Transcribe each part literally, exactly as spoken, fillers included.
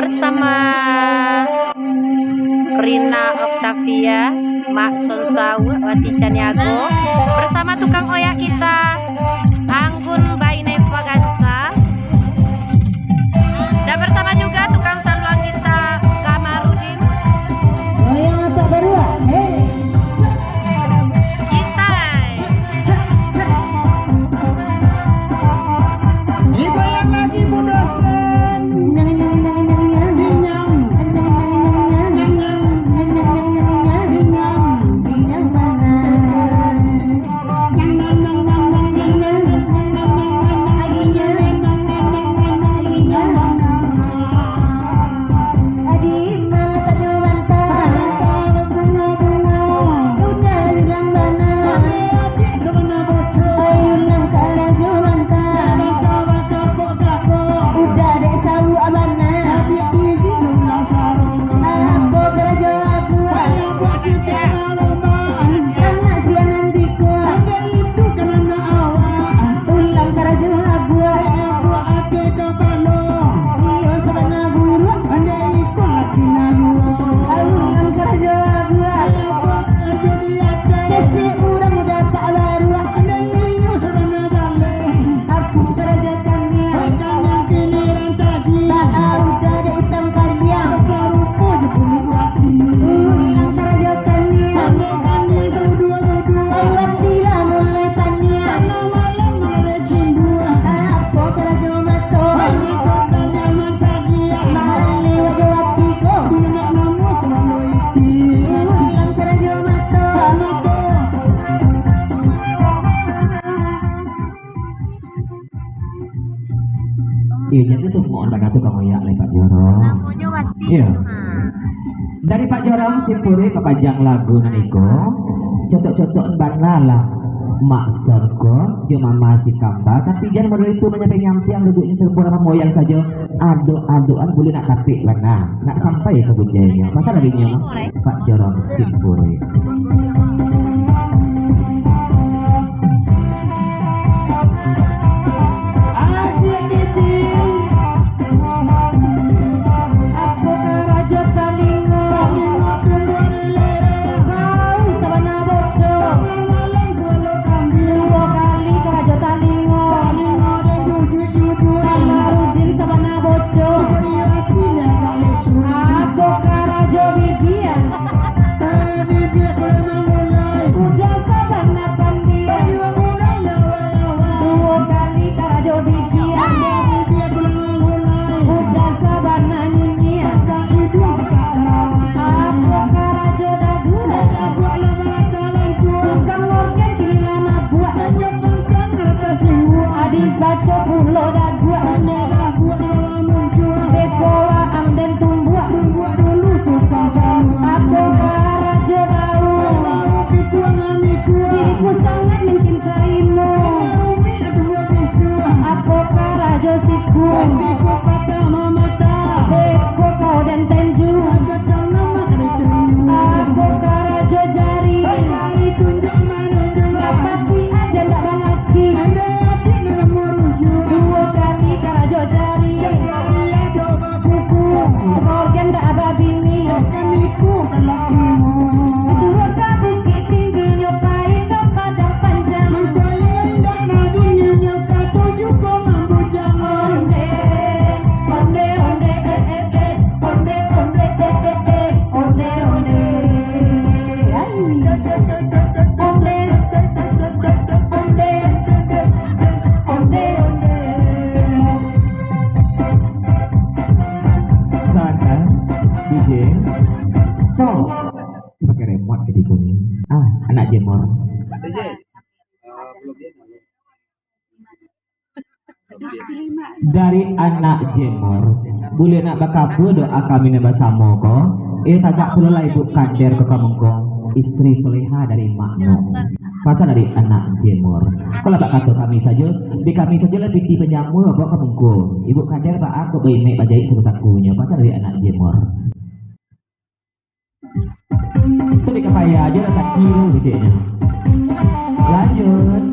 Bersama Rina Octavia, Mak Sonsawa, Wati Caniago, bersama tukang oyak kita, Anggun Bainai Fagansa, dan bersama juga tukang saluang kita, Kamarudin. Goyang otak baruak, hei. Isai. Digoyang lagi, Bunda Sen. Dinyam. Dinyam. Apo karajo abuak? Anak sianan biko. Ulang karajo abuak. Iyo sabana buruak. Ulang karajo abuak. Kecek urang dapat baruak. Apo karajo taniang? Baa udah dek itam pandiang. Ulang karajo taniang. Ai wati lah mulai taniang. Apo karajo mato? Malewat jo wati ko. Ulang karajo mato. Iyo, jadi tu mohon bana tu ka ngoyak lai Pak Jorong. Namonyo wati. Iyo. Ha. Dari Pak Jorong Simpuri mapajang lagu nan iko, cotok-cotok bana lah Mak Sorgo jo Mama Sikamba, tapi jan model itu manyampiang-nyampiang duduaknyo sarupo urang pamoyang sajo, adok-adokan buliah nak tapik bana, nak sampai ka bunjainyo. Pasal dari nyo, Pak Jorong Simpuri. Apo karajo talingo? Bau sabana boco. Duo kali karajo talingo. Kamarudin sabana boco. Apo karajo bibia? Udah sabana pandiang. Duo kali karajo bibia. Udah sabana niniang. Apo karajo daguak? Tukang orgen kini lah mabuak. Adi baco pulo daguak. Beko waang den tumbuak. Apo karajo bau? Diriku sangat mancintaimu. Apo karajo siku? Beko kau den tenju. Apo karajo jari? Dapati aden dak balaki. Duo kali karajo jari. Orgen dak babini. Suruah ka Bukittinggi nyo pai ka Padang Panjang. Onde, onde, onde, eh, eh, eh. Onde, onde, eh, eh, eh. Onde, onde. Ai. Onde. Onde. Onde, onde. Sana, D J. Stop. Pakai remote katiko ni. Ah, anak Jemor. D J. Eh, belum dia. Dari anak Jemor, buliah nak bakabua doa kami nan basamo ko. Eh, tagak pulo lah Ibu Kader ko ka muko, istri soleha dari Mak Nok. Pasal dari anak Jemor. Kalau bak kato kami sajo, di kami sajo lah piti panyamu bawa ka muko. Ibu Kader baa kok baimek bajaik saku-sakunyo, pasal dari anak Jemor. Itu di kapaya aja lah sakit keceknya. Lanjut.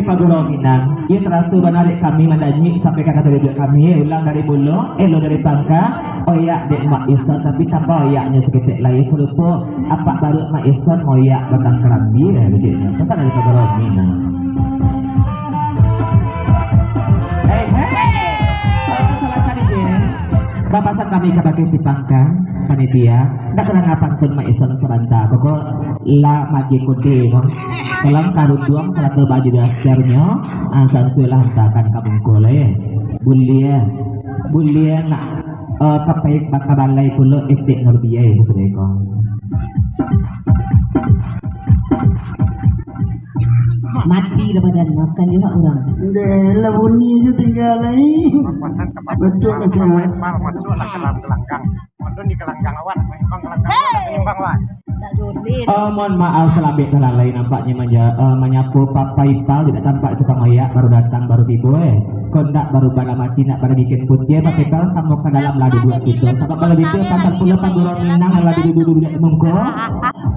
Pagurau Minang, iyo taraso bana dek kami mandanyik sampai ka kato duduak kami, eh, ulang dari mulo, elo dari pangka, oyak dek Mak Ison, tapi tambah oyaknyo saketek lai, sarupo apak baruak Mak Ison ngoyak batang karambia, eh, keceknyo. Pasan dari Pagurau Minang. Hei, hei. Salah tadi, eh. Bapasan kami kabake si pangka, panitia, ndak ka danga pantun Mak Ison sabanta, pokok lah magi kode, kok. Dalam karunduang sarato baju dasarnyo, ah, sansuailah hantakan ka bungkuh lah, eh. Buliah, buliah nak, eh, kapai bakabalai pulo etek Nurbiah, eh, sasudah ko. Mati dah badan, maafkan juga urang. Ndeh, lah bunyi je tinggal lai. Betul ke sihat? Masuklah ke dalam gelanggang. Mantan di gelanggang awan, maimbang gelanggang awan, maimbang awan. Tak boleh. Eh, mohon maaf, talambek talalai nampaknyo manja-, eh, manyapo Papa Ipal, tidak tampak tukang oyak, baru datang, baru tibo, eh. Kok ndak baru balamati, nak baragikan putiah, Papa Ipal, samo ka dalam lah duduak kito. Sabab kalau gitu, pasan pulo Pagurau Minang lah duduak-duduak di mungko.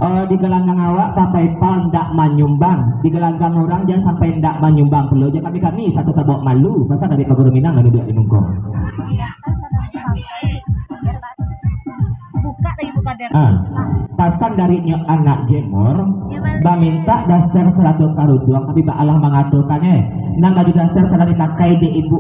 Eh, di gelanggang awak, Papa Ipal ndak manyumbang. Di gelanggang urang, jan sampai ndak manyumbang pulo. Jan kami-kami sato tabawok malu. Pasan dari Pagurau Minang lah duduak di mungko. Buka lagi, buka dari. Ah, pasan dari nyo anak Jemor, bamintak daster sarato karunduang, tapi baalah mangatokan, eh, nan baju daster sadang dipakai dek ibu